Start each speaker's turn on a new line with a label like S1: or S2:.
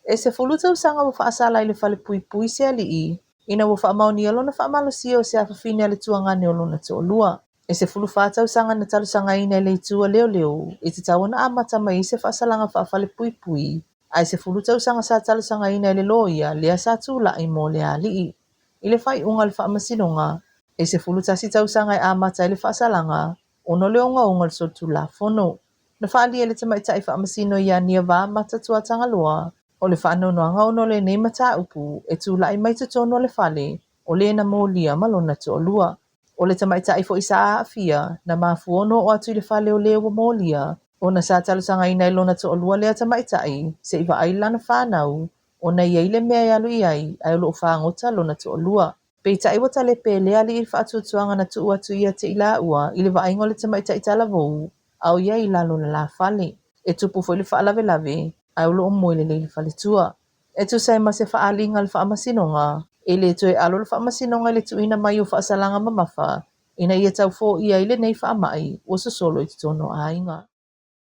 S1: E 10 tausaga ua faasala ai i le falepuipui se alii ina ua faamaonia lona faamalosia o se afafine a le tuagane o lona toalua. E 14 tausaga na talosagaina e le itu a leoleo e tatau ona amata mai ai se faasalaga faafalepuipui, ae 10 tausaga sa talosagaina e le loia lea sa tulai mo le alii. I le faaiuga a le faamasinoga, e 11 tausaga e amata ai le faasalaga ona o le ogaoga o le solitulafono. Na faaalia e le tamaitai faamasino ia Niava Mata Tuatagaloa o le faanoanoaga ona o lenei mataupu e tulai mai totonu o le fale o le na molia ma lona toalua. O le tamaitai foi sa aafia, na mafua ona oo atu i le fale o le ua molia, ona sa talosagaina e lona toalua lea tamaitai se i vaai lana fanau ona e i ai le mea e alu i ai ae o lo o fagota lona toalua. Peitai ua talepe e lea alii le faatuatuaga na tuu atu ia te i laua i le vaaiga o le tamaitai talavou a o ia i lalo o le lafale. E tupu foi le faalavelave ae o lo o moe lelei le faletua. E tusa ai ma se faaaliga a le faamasinoga, e le toe alo le faamasinoga i le tuuina mai o faasalaga mamafa ina ia tau foia ai lenei faamai ua sosolo i totonu o aiga.